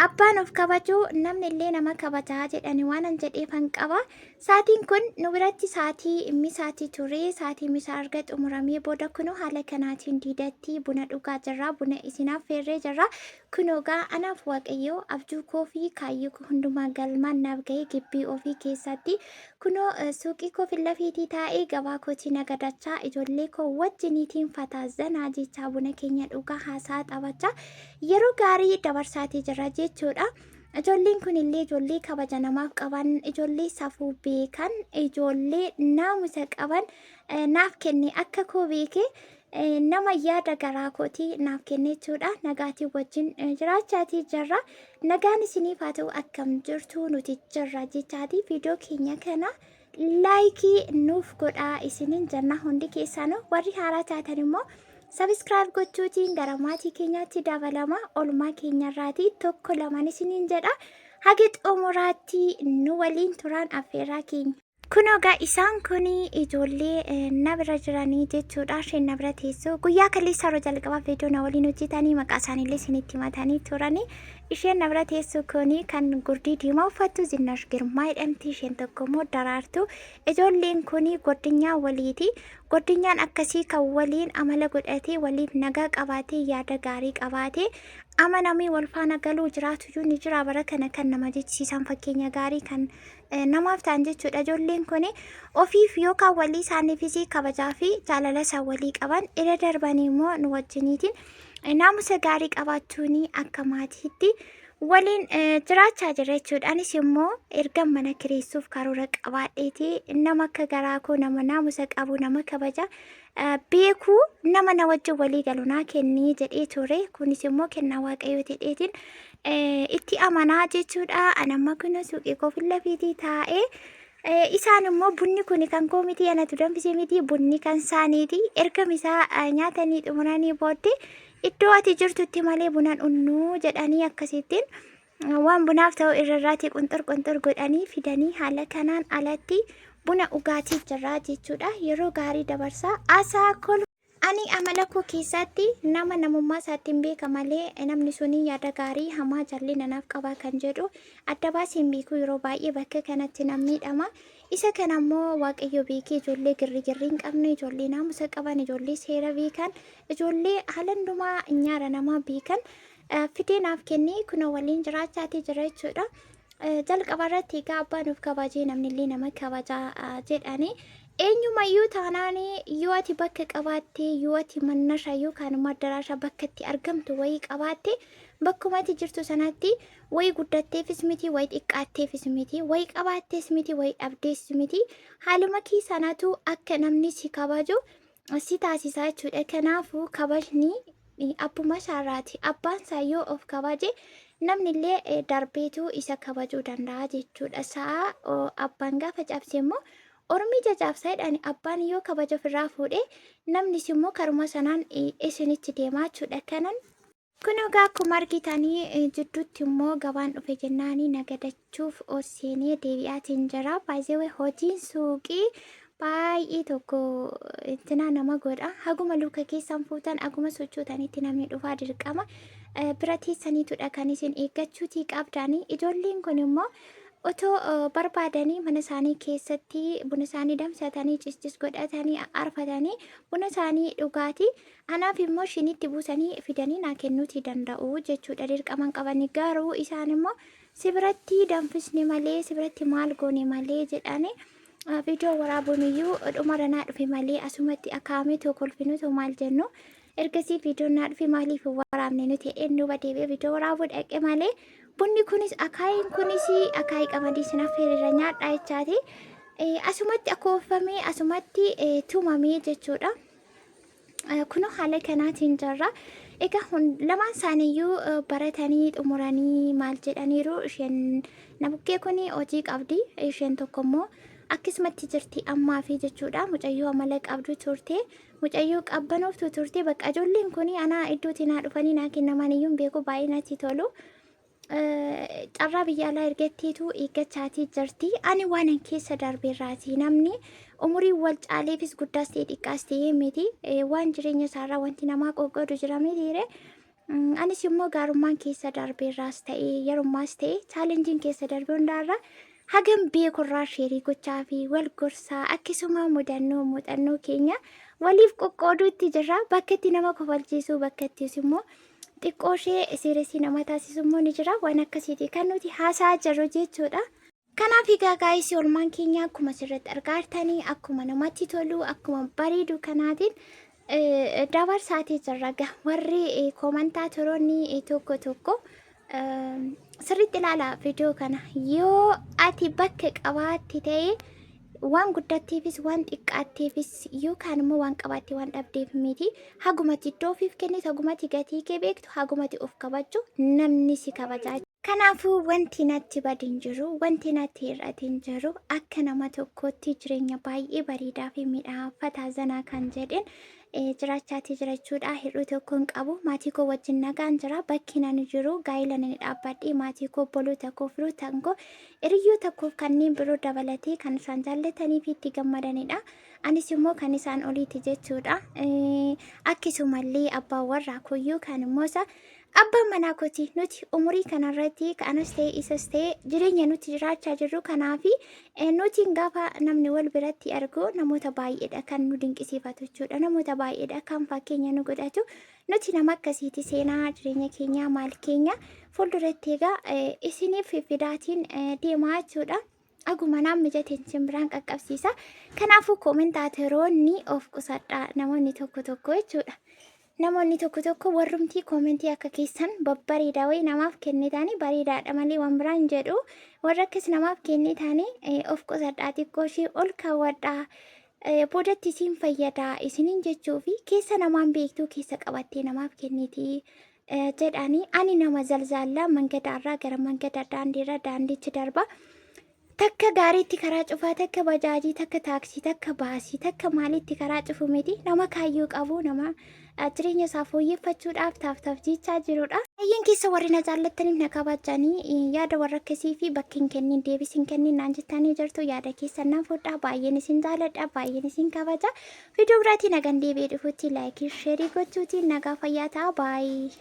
Abbaan of kabaju namni illee nama kabaja jedhani waanan jedheefan qaba. Saatiin kun nu biratti saatii misaatii ture. Saatii misaa erga xumuramee booda kunoo haala kanaatiin diidatti buna dhugaa jirra. Buna isin affeerree jirra. Kunoo gaa anaaf Waaqayyo abjuu koo fi kaayyoo koo hundumaa galmaan naaf ga'ee gibbii ofii keessatti kunoo suuqii koo fillafiitii taa'ee gabaa kootii nagadachaa ijoollee koo wajjiniitiin fataa zanaa jechaa buna keenya dhugaa haasaa taphachaa yeroo gaarii dabarsaatii jirra jechuudha. Ijoolleen kun illee ijoollee kabaja namaaf qaban, ijoollee safuu beekan, ijoollee naamusa qaban naaf kenne akka koo beekee nama yaada garaa kootii naaf kenne jechuudha. Nagaatii wajjin jiraachaatii jirra. Nagaan isiniif haa ta'u akkam jirtu nuti jirra jechaatii viidiyoo keenya kana laayikii nuuf godhaa isiniin jenna hundi keessanuu warri haaraa taatan immoo sabiskiraayib gochuutiin gara maatii keenyaatti dabalama olmaa keenyarraatii tokko lamaan isiniin jedha haga xumuraatti nu waliin turaan affeerraa keenya. Kunoo egaa isaan kun ijoollee na bira jiranii jechuudha. Isheen na bira teessu. Guyyaa kaleessa yeroo jalqabaaf viidiyoo na waliin hojjetanii maqaa isaaniillee isinitti himatanii turanii. Isheen na bira teessu kun kan gurdii diimaa uffattu Zinnash Girmaa jedhamti. Isheen tokko immoo Daraartuu. Ijoolleen kun gordinyaa waliiti. Gordinyaan akkasii kan waliin amala godhatee waliif nagaa qabaatee yaada gaarii qabaatee amanamee wal faana galuu jiraatuyyuu ni jira bara kana kan nama jechisiisan fakkeenya gaarii kan namaaf ta'an jechuudha. Ijoolleen kun ofiif yookaan walii isaaniifis kabajaa fi jaalala isaan walii qaban irra darbanii immoo nu wajjiniitiin naamusa gaarii qabaachuun akka maatiitti waliin jiraachaa jira jechuudha. Anis immoo erga mana kireessuuf karoora qabaadheeti nama akka garaa koo nama naamusa qabu nama kabaja beekuu nama na wajjin walii galu naa kennii jedhee ture. Kunis immoo kennaa waaqayyoo jedheetiin itti amanaa jechuudha. Ani amma kun suuqii koo fillafiitii taa'ee isaan immoo bunni kun kan koo miti anatu danfise miti bunni kan isaaniiti. Erga isaa nyaatanii xumuranii booddee iddoo ati jirtutti malee bunan unnuu jedhanii akkasittiin waan bunaaf ta'u irrarraatii qunxur qunxur godhanii fidanii haala kanaan alatti buna dhugaatii jirraa jechuudha. Yeroo gaarii dabarsaa asaa kol. Ani amala koo keessatti nama namummaa isaattiin beeka malee namni suni yaada gaarii hamaa jallina naaf qaba kan jedhu adda baasee hin beeku yeroo baay'ee bakka kanatti nan miidhama. Isa kana immoo Waaqayyo beekee ijoollee girri girrii hin qabne, ijoollee naamusa qaban, ijoollee seera beekan, ijoollee haala hundumaa nyaara namaa beekan fidee naaf kennee kunoo waliin jiraachaatii jira jechuudha. Jalqaba irratti egaa abbaan of kabajee namni illee nama kabajaa jedhani. Eenyumayyuu taanaan yoo ati bakka qabaatte, yoo ati mannasha yookaan immoo addaraasha bakka itti argamtu wayii qabaatte, bakkuma ati jirtu sanatti Wayi guddatteefis miti, wayi xiqqaatteefis miti, wayi qabaattees miti, wayi dhabdees miti. Haaluma kee sanatu akka namni si kabaju si taasisa jechuudha. Kanaafuu kabajni abbuma isaarraati. Abbaan isaa yoo of kabaje namni illee darbeetu isa kabajuu danda'a jechuudha. Sa'a abbaan gaafa cabse immoo ormi ija cabsa jedhani abbaan yoo kabaja ofirraa fuudhe namnis immoo karuma sanaan isinitti deema jechuudha. Kanan Kun egaa akkuma argitanii jidduutti immoo gabaan dhufe jennaanii nagadachuuf ol seenee deebi'aatiin jira. Baay'ee hojiin suuqii baay'ee tokko intinaa nama godha. Haguma luka keessan fuutan haguma sochootanitti namni dhufaa dirqama. Bira teessaniitudha kan isin eeggachuutii qabdanii. Ijoolleen kun immoo Otoo barbaadanii mana isaanii keessatti buna isaanii danfisatanii ciscis godhatanii arfatanii buna isaanii dhugaatii anaaf immoo shiniitti buusanii fidanii naa kennuutii danda'u jechuudha dirqama hin qabani garuu isaan immoo si biratti danfisne malee si biratti maal goone malee jedhanii viidiyoo waraabuun iyyuu dhumarra naa dhufe malee asumatti akaamee too kolfinu too maal jennu ergasii viidiyoon naa dhufe maaliif hin waraabne nuti jedheen duuba deebi'ee viidiyoo waraabuu dhaqe malee bunni kunis akaayiin kunis akaayii qamadii sin affeerera nyaadhaa jechaati. Asumatti akoofamee asumatti tumamee jechuudha. Kunoo haala kanaatiin jirra. Egaa lamaan isaaniiyyuu baratanii xumuranii maal jedhaniiru isheen na bukkee kun hojii qabdi isheen tokko immoo akkasumatti jirti ammaa fi jechuudha mucayyoo amala qabdu turte. Mucayyoo qabbanooftuu turte bakka ijoolleen kun anaa iddootti naa dhufanii naa kennaman iyyuu hin beeku baay'ee natti tolu. Carraa biyya alaa ergatteetu eeggachaatii jirti. Ani waanan keessa darbeerraati. Namni umurii wal caaleefis guddaas ta'e xiqqaas ta'e miti. Waan jireenya isaarraa wanti namaa qoqqoodu jira mitiire. Anis immoo gaarummaan keessa darbeerraas ta'ee yerummaas ta'e chaalenjiin keessa darbe hundaarraa hagam beekurraa sheerii gochaa fi wal gorsaa akkasuma mudannoo muuxannoo keenya waliif qoqqooduutti jirra. Bakka itti nama kofalchiisuu bakka ittis immoo xiqqoo ishee siiresii nama taasisu immoo ni jira. Waan akkasiiti kan nuti haasa'aa jirru jechuudha. Kanaaf egaa gaa'isii oolmaan keenya akkuma asirratti argaa jirtanii akkuma namatti tolu akkuma bareedu kanaatiin dabarsaatii jirra gaa warri koomantaatoroonni tokko tokko sirriitti ilaala viidiyoo kana yoo ati bakka qabaatte ta'e waan guddatteefis waan xiqqaatteefis yookaan immoo waan qabaatte waan dhabdeef miti hagumati iddoo ofiif kennitu hagumati gatii kee beektu hagumati of kabajju namni si kabajaa. Kanaafuu wanti natti bade hin jiru, wanti natti hir'ate hin jiru. Akka nama tokkootti jireenya baay'ee bareedaa fi midhaafataa zanaa kan jedheen jiraachaatii jira jechuudha. Hir'uu tokko hin qabu. Maatii koo wajjin nagaan jira. Bakki ani jiru gaa'ela nani dhaabbadhee maatii koo, obboloota koo, firoota koo, hiriyoota koo kanneen biroo dabalatee kan isaan jaallatanii fi itti gammadanidha. Anis immoo kan isaan oliiti jechuudha. Akkasumallee abbaan warraa koo yookaan immoo isa Abbaan manaa kooti nuti umurii kanarratti anas ta'e isas ta'e jireenya nuti jiraachaa jirru kanaafi nuti gaafa namni wal biratti argu namoota baay'eedha kan nu dinqisiifatu jechuudha. Namoota baay'eedha kan fakkeenya nu godhatu. Nuti nama akkasiiti seenaa jireenya keenyaa maal keenya fuulduratti egaa isiniif fidaatiin deemaa jechuudha. Aguma naan mijateen isin biraan qaqqabsiisa. Kanaafuu koomentaateroonni of qusadhaa namoonni tokko tokko jechuudha. Namoonni tokko tokko warrumtii koomentii akka keessan babbareedaa wayii namaaf kennitaanii bareedaadha malee waan biraan jedhu warra akkas namaaf kennitaanii of qusadhaa xiqqoo ishee ol kaawwadhaa boodatti isin fayyadaa isiniin jechuu fi keessa namaan beektuu keessa qabattee namaaf kennitii jedhaanii ani nama zalzaallaa mangadaarraa gara mangada daandiirra daandiitti darba. Takka gaariitti karaa cufaa, takka bajaajii, takka taaksii, takka baasii, takka maaliitti karaa cufu miti. Nama kaayyoo qabu, nama jireenya isaa fooyyeffachuudhaaf taaf taaf jechaa jirudha. Baay'een keessa warri na jaallattaniif na kabajanii yaada warra akkasii fi bakki hin kennin deebis hin kennin naan jettanii jirtu yaada keessan nan fudhaa. Baay'een isin jaaladha, baay'een isin kabaja. Viidiyoo biraatiin hagan deebi'ee dhufutti laayikii sheerii gochuutiin nagaa fayyaa ta'a. Baay'ee.